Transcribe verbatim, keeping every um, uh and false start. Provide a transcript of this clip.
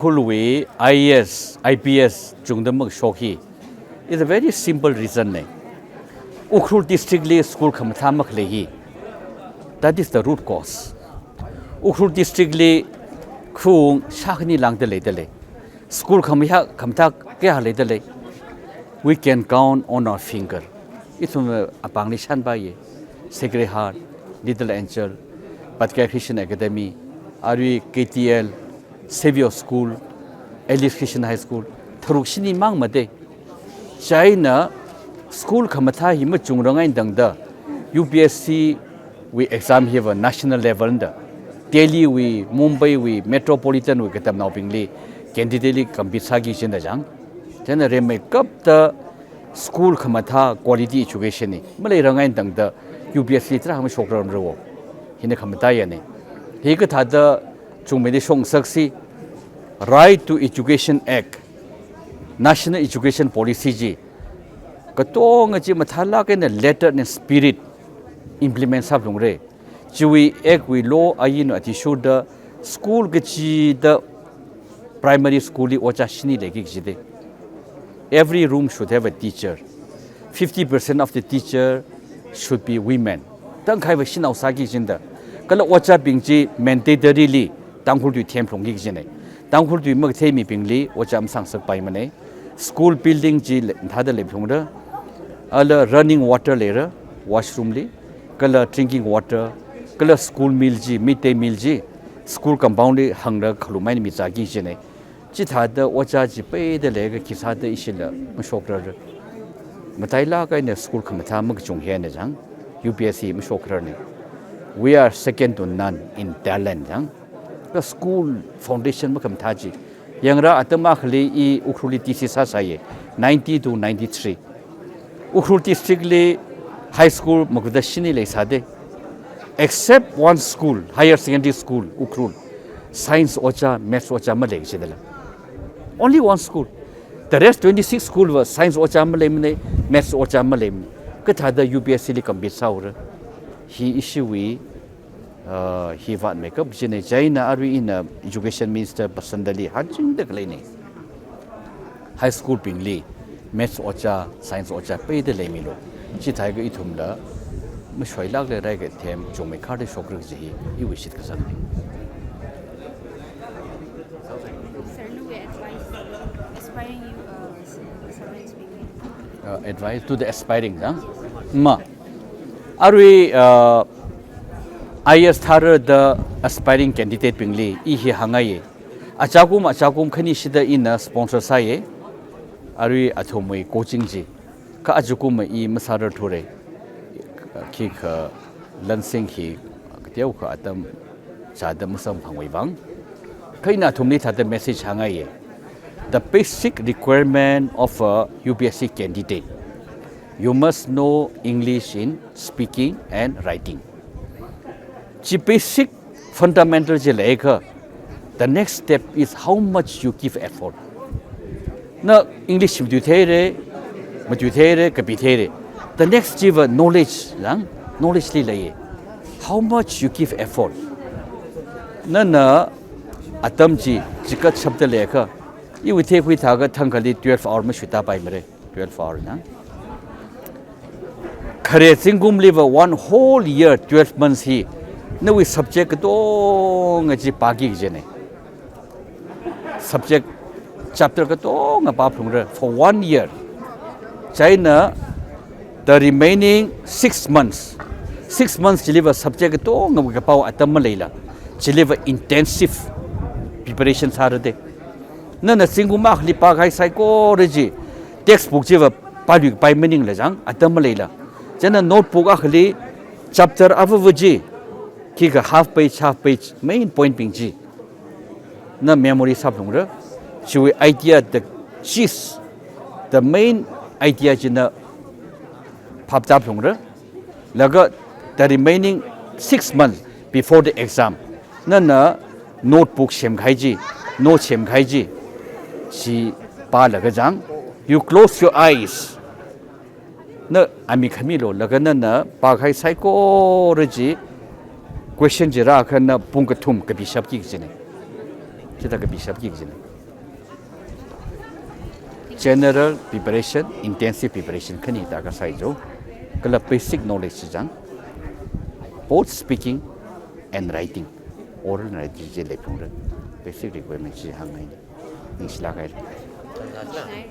Ukhrulwui I A S, I P S chungda makashok hi is a very simple reason ne. Ukhrul district li school khamathā makhalei hi. That is the root cause. Ukhrul district li khaung shākhani lāngda leidalei. School khamathā, khamathā kayā leidalei. We can count on our finger. Ithum apāngli shānpaiya. Sacred Heart, Little Angel, Patkaya Christian Academy, arui K T L, Xavier School, Ellis Christian High School, tharuk shini mang mate. Chieina school khamathā hi machungrang eina tangda U P S C wui exam hiva national level da, Delhi wui, Mumbai wui, metropolitan wui katamnaobingli candidate li compete sāki kajina chang. Chieina rimeikapta school khamathā quality education hi maleirang eina tangda U P S C li tarākha mashokrarmara. Hina khamataiya ne. Hikathāda chungmeida shokngasaksi, Right to Education Act, National Education Policy chi katonga chi mathālāk eina letter and spirit implement sāphalungra. Chiwui act wui law ain athishurda school kachida primary school li ojā shini leiki kajida. Every room should have a teacher. Fifty percent of the teacher should be women. Tangkhaiva shanao sāki kajina da. Kala ojābing chi mandatorily Tangkhul tui themphalungki kajina. Tangkhul tui makathei mibingli ojā masāngasakpaimana. School building chi le, thāda leiphalungra. Ala running water leira, washroom li. Kala drinking water, kala school meal chi, midday meal chi, school compound li hāngra khalu maini mizāki kajina. Chithāda ojā chi peida leiakha khisāda ishila mashokrarra. Matailāk eina school khamathā makachung hina chang, U P S C mashokrarna. We are second to none in talent chang. Ka school foundation makhamathā chi. Yangra atam akhali i Ukhrulli T C sāsāya, ninety to ninety-three. Ukhrul district li high school makuda shini leisāda. Except one school, higher secondary school, Ukhrul. Science ojā, maths ojā malei kajidala. Only one school. The rest twenty-six school va science ojā maleimana, maths ojā maleimana. Kathāda U P S C li compete sāura. Hi issue wui, uh, hi vātmeikap kajina. Chieina arui ina Education Minister Basantali hāngchingda khaleina. High school bingli maths ojā, science ojā peida leimilu. Chithākha ithumla mashoilākla rai kathem chungmeikharda shokra kaji hi iwui shitkasangna. Sir, nawui advice, aspiring you, uh, students bingli. Uh, advice to the aspiring, ha? Ma. Arui, uh, I A S thāra da aspiring candidate bingli i hi hāngngaiya. Achakum, achakum khanishida ina sponsor sāya. Arui athumwui coaching chi. Kha achakum i masārarthura. Khikha lansing hi kateokha atam chāda masamphangwui vang. Kha ina athumli thāda message hāngngaiya. The basic requirement of a U P S C candidate, you must know English in speaking and writing. Chi basic fundamental chi leiakha, the next step is how much you give effort. Na English matuitheira, matuitheira, kapitheira. The next chiva knowledge, lang, knowledge li leiya. How much you give effort. Nana atam chi, chikat chapter leiakha, iwui theikhui thākha thangkhali twelve hour mashuitāpaimara. Twelve hour na. Khare zingkumliva one whole year, twelve months hi, nawui subject katonga chi pāki kajina. Subject chapter katonga pāphalungra for one year. Chieina the remaining six months. Six months chiliva subject katonga kapao atam maleila. Chiliva intensive preparation sārada. Nana zingkum akhali pākahai saikora chi, textbook chiva pāluikapai maningla chang, atam maleila. Chieina notebook akhali chapter avava chi, khikha half page, half page, main point bing chi. Na memory sāphalungra, chiwui idea, the gist, the main idea chi na phaptāphalungra. Laga the remaining six months before the exam, nana notebook semkahai chi, note semkahai chi, chi pālaga chang, you close your eyes. Na amik khamilu, laga nana pākahai saikora chi, question chi rākha na pung kathum kapishapki kajina. Chithā kapishapki kajina. General preparation, intensive preparation khani da kasā jo. Kala basic knowledge chang, both speaking and writing, oral and writing chi leiphungra. Basic requirement chi hāngngai. Ningshilāk haira.